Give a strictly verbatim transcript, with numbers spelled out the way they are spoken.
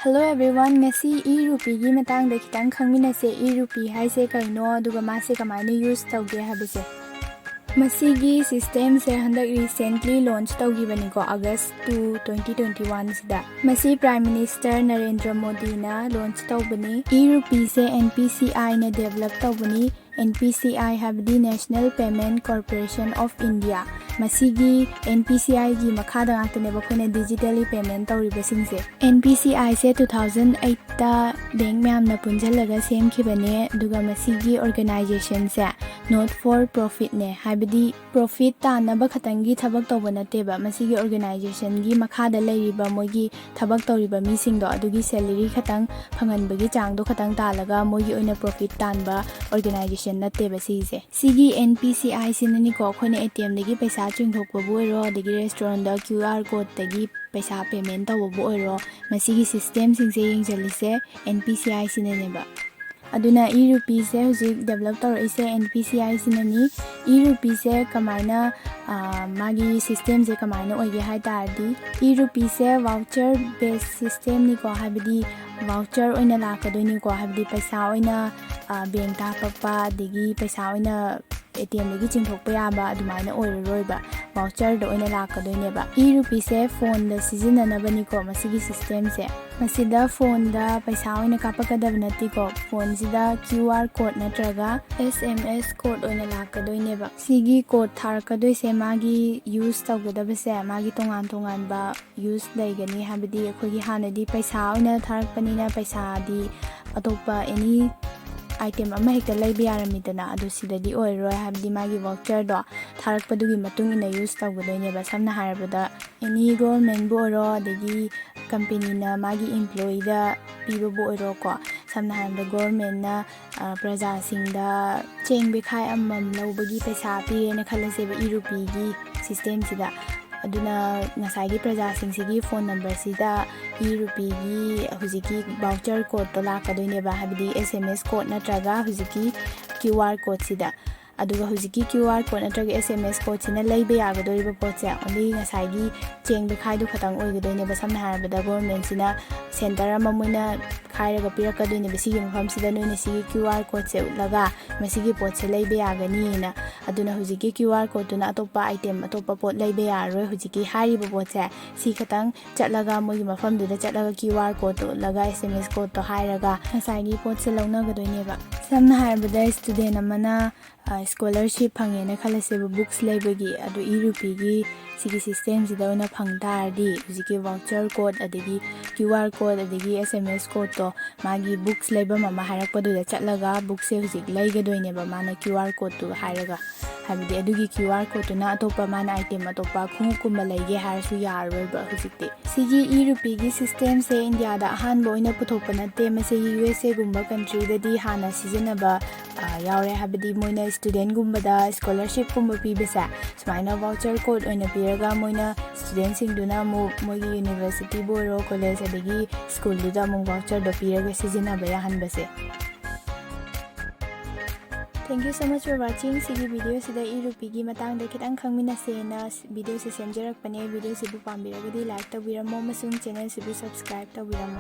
Hello everyone, ꯉꯁꯤ e-rupee ꯒꯤ ꯃꯇꯥꯡꯗ ꯈꯤꯇꯪ ꯈꯪꯃꯤꯟꯅꯁꯦ꯫ E-rupee ꯍꯥꯏꯁꯦ ꯀꯩꯅꯣ, ꯑꯗꯨꯒ ꯃꯥꯁꯦ ꯀꯃꯥꯏꯅ use ꯇꯧꯒꯦ ꯍꯥꯏꯕꯁꯦ꯫ ꯃꯁꯤꯒꯤ system ꯁꯦ ꯍꯟꯗꯛ recently launch ꯇꯧꯈꯤꯕꯅꯤꯀꯣ, August two, twenty twenty one ꯁꯤꯗ꯫ ꯃꯁꯤ Prime Minister ꯅꯔꯦꯟꯗ꯭ꯔ ꯃꯣꯗꯤꯅ launch ꯇꯧꯕꯅꯤ꯫ E-rupee say N P C I ꯅ develop ꯇꯧꯕꯅꯤ꯫ N P C I ꯍꯥꯏꯕꯗꯤ National Payment Corporation of India꯫ ꯃꯁꯤꯒꯤ N P C I ꯒꯤ ꯃꯈꯥꯗ ꯉꯥꯛꯇꯅꯦꯕ ꯑꯩꯈꯣꯏꯅ digitally payment ꯇꯧꯔꯤꯕꯁꯤꯡꯁꯦ꯫ N P C I say two thousand eight ꯇ bank ꯃꯌꯥꯝꯅ ꯄꯨꯟꯁꯤꯜꯂꯒ ꯁꯦꯝꯈꯤꯕꯅꯦ, ꯑꯗꯨꯒ ꯃꯁꯤꯒꯤ organization say not for profit ꯅꯦ, ꯍꯥꯏꯕꯗꯤ profit ꯇꯥꯟꯅꯕ ꯈꯛꯇꯪꯒꯤ ꯊꯕꯛ ꯇꯧꯕ ꯅꯠꯇꯦꯕ꯫ ꯃꯁꯤꯒꯤ organization ꯒꯤ ꯃꯈꯥꯗ ꯂꯩꯔꯤꯕ ꯃꯣꯏꯒꯤ ꯊꯕꯛ ꯇꯧꯔꯤꯕ ꯃꯤꯁꯤꯡꯗꯣ, ꯑꯗꯨꯒꯤ salary ꯈꯛꯇꯪ ꯐꯪꯍꯟꯕꯒꯤ ꯆꯥꯡꯗꯣ ꯈꯛꯇꯪ ꯇꯥꯜꯂꯒ ꯃꯣꯏꯒꯤ ꯑꯣꯏꯅ profit ꯇꯥꯟꯕ organization ꯅꯠꯇꯦꯕ ꯁꯤꯒꯤꯁꯦ꯫ ꯁꯤꯒꯤ N P C I ꯁꯤꯅꯅꯤꯀꯣ, ꯑꯩꯈꯣꯏꯅ A T M ꯗꯒꯤ ꯄꯩꯁꯥ ꯆꯤꯡꯊꯣꯛꯄꯕꯨ ꯑꯣꯏꯔꯣ, ꯑꯗꯒꯤ restaurant ꯗ Q R code ꯇꯒꯤ ꯄꯩꯁꯥ payment ꯇꯧꯕꯕꯨ ꯑꯣꯏꯔꯣ, ꯃꯁꯤꯒꯤ system ꯁꯤꯡꯁꯦ ꯌꯦꯡꯁꯤꯜꯂꯤꯁꯦ N P C I ꯁꯤꯅꯅꯦꯕ꯫ ꯑꯗꯨꯅ e-rupee ꯁꯦ ꯍꯧꯖꯤꯛ develop ꯇꯧꯔꯛꯏꯁꯦ N P C I ꯁꯤꯅꯅꯤ꯫ E-rupee ꯁꯦ ꯀꯃꯥꯏꯅ, ꯑ, ꯃꯥꯒꯤ system ꯁꯦ ꯀꯃꯥꯏꯅ ꯑꯣꯏꯒꯦ ꯍꯥꯏ ꯇꯥꯔꯗꯤ, e-rupee ꯁꯦ voucher based system ꯅꯤꯀꯣ, ꯍꯥꯏꯕꯗꯤ voucher ꯑꯣꯏꯅ ꯂꯥꯛꯀꯗꯣꯏꯅꯤꯀꯣ, ꯍꯥꯏꯕꯗꯤ ꯄꯩꯁꯥ ꯑꯣꯏꯅ, ꯑ, bank ꯇ ꯍꯥꯞꯄꯛꯄ, ꯑꯗꯒꯤ ꯄꯩꯁꯥ ꯑꯣꯏꯅ A T M ꯗꯒꯤ ꯆꯤꯡꯊꯣꯛꯄ ꯌꯥꯕ ꯑꯗꯨꯃꯥꯏꯅ ꯑꯣꯏꯔꯔꯣꯏꯕ, voucher ꯗ ꯑꯣꯏꯅ ꯂꯥꯛꯀꯗꯣꯏꯅꯦꯕ꯫ E-rupee ꯁꯦ phone ꯗ ꯁꯤꯖꯤꯟꯅꯅꯕꯅꯤꯀꯣ ꯃꯁꯤꯒꯤ system ꯁꯦ꯫ ꯃꯁꯤꯗ phone ꯗ ꯄꯩꯁꯥ ꯑꯣꯏꯅ ꯀꯥꯞꯄꯛꯀꯗꯕ ꯅꯠꯇꯦꯀꯣ, phone ꯁꯤꯗ Q R code ꯅꯠꯇ꯭ꯔꯒ S M S code ꯑꯣꯏꯅ ꯂꯥꯛꯀꯗꯣꯏꯅꯦꯕ꯫ ꯁꯤꯒꯤ code ꯊꯥꯔꯛꯀꯗꯣꯏꯁꯦ ꯃꯥꯒꯤ use ꯇꯧꯒꯗꯕꯁꯦ ꯃꯥꯒꯤ ꯇꯣꯉꯥꯟ ꯇꯣꯉꯥꯟꯕ use ꯂꯩꯒꯅꯤ, ꯍꯥꯏꯕꯗꯤ ꯑꯩꯈꯣꯏꯒꯤ ꯍꯥꯟꯅꯗꯤ ꯄꯩꯁꯥ ꯑꯣꯏꯅ ꯊꯥꯔꯛꯄꯅꯤꯅ ꯄꯩꯁꯥꯗꯤ ꯑꯇꯣꯞꯄ any item ꯑꯃ ꯍꯦꯛꯇ ꯂꯩꯕ ꯌꯥꯔꯝꯃꯤꯗꯅ, ꯑꯗꯨ ꯁꯤꯗꯗꯤ ꯑꯣꯏꯔꯔꯣꯏ, ꯍꯥꯏꯕꯗꯤ ꯃꯥꯒꯤ voucher ꯗꯣ ꯊꯥꯔꯛꯄꯗꯨꯒꯤ ꯃꯇꯨꯡ ꯏꯟꯅ use ꯇꯧꯒꯗꯣꯏꯅꯦꯕ꯫ ꯁꯝꯅ ꯍꯥꯏꯔꯕꯗ any government ꯕꯨ ꯑꯣꯏꯔꯣ, ꯑꯗꯒꯤ company ꯅ ꯃꯥꯒꯤ employee ꯗ ꯄꯤꯕꯕꯨ ꯑꯣꯏꯔꯣꯀꯣ, ꯁꯝꯅ ꯍꯥꯏꯔꯕꯗ government ꯅ, ꯑ, ꯄ꯭ꯔꯖꯥꯁꯤꯡꯗ ꯆꯦꯡ ꯕꯦꯈꯥꯏ ꯑꯃꯃꯝ ꯂꯧꯕꯒꯤ ꯄꯩꯁꯥ ꯄꯤꯔꯦꯅ ꯈꯜꯂꯁꯦꯕ e-rupee ꯒꯤ system ꯁꯤꯗ꯫ ꯑꯗꯨꯅ ꯉꯁꯥꯏꯒꯤ ꯄ꯭ꯔꯖꯥꯁꯤꯡꯁꯤꯒꯤ phone number ꯁꯤꯗ e-rupee ꯒꯤ ꯍꯧꯖꯤꯛꯀꯤ voucher code ꯇꯣ ꯂꯥꯛꯀꯗꯣꯏꯅꯦꯕ, ꯍꯥꯏꯕꯗꯤ S M S code ꯅꯠꯇ꯭ꯔꯒ ꯍꯧꯖꯤꯛꯀꯤ Q R code ꯁꯤꯗ꯫ ꯑꯗꯨꯒ ꯍꯧꯖꯤꯛꯀꯤ QR code ꯅꯠꯇ꯭ꯔꯒ SMS code ꯁꯤꯅ ꯂꯩꯕ ꯌꯥꯒꯗꯧꯔꯤꯕ ꯄꯣꯠꯁꯦ only ꯉꯁꯥꯏꯒꯤ ꯆꯦꯡ ꯕꯦꯈꯥꯏꯗꯨ ꯈꯛꯇꯪ ꯑꯣꯏꯒꯗꯣꯏꯅꯦꯕ꯫ ꯁꯝꯅ ꯍꯥꯏꯔꯕꯗ government ꯁꯤꯅ center ꯑꯃ ꯃꯣꯏꯅ ꯈꯥꯏꯔꯒ ꯄꯤꯔꯛꯀꯗꯣꯏꯅꯦꯕ, "ꯁꯤꯒꯤ ꯃꯐꯝꯁꯤꯗ ꯅꯣꯏꯅ ꯁꯤꯒꯤ QR code ꯁꯦ ꯎꯠꯂꯒ ꯃꯁꯤꯒꯤ ꯄꯣꯠꯁꯦ ꯂꯩꯕ ꯌꯥꯒꯅꯤꯅ"꯫ ꯑꯗꯨꯅ ꯍꯧꯖꯤꯛꯀꯤ QR code ꯇꯨꯅ ꯑꯇꯣꯞꯄ item, ꯑꯇꯣꯞꯄ ꯄꯣꯠ ꯂꯩꯕ ꯌꯥꯔꯔꯣꯏ꯫ ꯍꯧꯖꯤꯛꯀꯤ ꯍꯥꯏꯔꯤꯕ ꯄꯣꯠꯁꯦ ꯁꯤ ꯈꯛꯇꯪ ꯆꯠꯂꯒ, ꯃꯣꯏꯒꯤ ꯃꯐꯝꯗꯨꯗ ꯆꯠꯂꯒ QR code ꯇꯣ ꯎꯠꯂꯒ, SMS code ꯇꯣ ꯍꯥꯏꯔꯒ ꯉꯁꯥꯏꯒꯤ ꯄꯣꯠꯁꯦ ꯂꯧꯅꯒꯗꯣꯏꯅꯦꯕ꯫ ꯁꯝꯅ ꯍꯥꯏꯔꯕꯗ student ꯑꯃꯅ scholarship ꯐꯪꯉꯦꯅ ꯈꯜꯂꯁꯦꯕ, books ꯂꯩꯕꯒꯤ꯫ ꯑꯗꯨ e-Rupee ꯒꯤ ꯁꯤꯒꯤ system ꯁꯤꯗ ꯑꯣꯏꯅ ꯐꯪ ꯇꯥꯔꯗꯤ, ꯍꯧꯖꯤꯛꯀꯤ voucher code, ꯑꯗꯒꯤ QR code, ꯑꯗꯒꯤ SMS code ꯇꯣ ꯃꯥꯒꯤ books ꯂꯩꯐꯝ ꯑꯃ ꯍꯥꯏꯔꯛꯄꯗꯨꯗ ꯆꯠꯂꯒ books ꯁꯦ ꯍꯧꯖꯤꯛ ꯂꯩꯒꯗꯣꯏꯅꯦꯕ, ꯃꯥꯅ QR code ꯇꯨ ꯍꯥꯏꯔꯒ꯫ ꯍꯥꯏꯕꯗꯤ ꯑꯗꯨꯒꯤ QR code ꯇꯨꯅ ꯑꯇꯣꯞꯄ, ꯃꯥꯅ item ꯑꯇꯣꯞꯄ, ꯈꯣꯡꯎꯞꯀꯨꯝꯕ ꯂꯩꯒꯦ ꯍꯥꯏꯔꯁꯨ ꯌꯥꯔꯔꯣꯏꯕ ꯍꯧꯖꯤꯛꯇꯤ꯫ ꯁꯤꯒꯤ e-Rupee ꯒꯤ system ꯁꯦ ꯏꯟꯗꯤꯌꯥꯗ ꯑꯍꯥꯟꯕ ꯑꯣꯏꯅ ꯄꯨꯊꯣꯛꯄ ꯅꯠꯇꯦ, ꯃꯁꯤ USA ꯒꯨꯝꯕ country ꯗꯗꯤ ꯍꯥꯟꯅ ꯁꯤꯖꯤꯟꯅꯕ, ꯑ, ꯌꯥꯎꯔꯦ꯫ ꯍꯥꯏꯕꯗꯤ ꯃꯣꯏꯅ student ꯒꯨꯝꯕꯗ scholarship ꯀꯨꯝꯕ ꯄꯤꯕꯁꯦ ꯁꯨꯃꯥꯏꯅ voucher code ꯑꯣꯏꯅ ꯄꯤꯔꯒ, ꯃꯣꯏꯅ student ꯁꯤꯡꯗꯨꯅ ꯑꯃꯨꯛ ꯃꯣꯏꯒꯤ university ꯕꯨ ꯑꯣꯏꯔꯣ, college, ꯑꯗꯒꯤ school ꯗꯨꯗ ꯑꯃꯨꯛ voucher ꯗꯣ ꯄꯤꯔꯒ ꯁꯤꯖꯤꯟꯅꯕ ꯌꯥꯍꯟꯕꯁꯦ꯫ Thank you so much for watching꯫ ꯁꯤꯒꯤ video ꯁꯤꯗ e-Rupee ꯒꯤ ꯃꯇꯥꯡꯗ ꯈꯤꯇꯪ ꯈꯪꯃꯤꯟꯅꯁꯦꯅ video ꯁꯦ ꯁꯦꯝꯖꯔꯛꯄꯅꯦ꯫ Video ꯁꯤꯕꯨ ꯄꯥꯝꯕꯤꯔꯒꯗꯤ like ꯇꯧꯕꯤꯔꯝꯃꯣ ꯑꯃꯁꯨꯡ channel ꯁꯤꯕꯨ subscribe ꯇꯧꯕꯤꯔꯝꯃꯣ꯫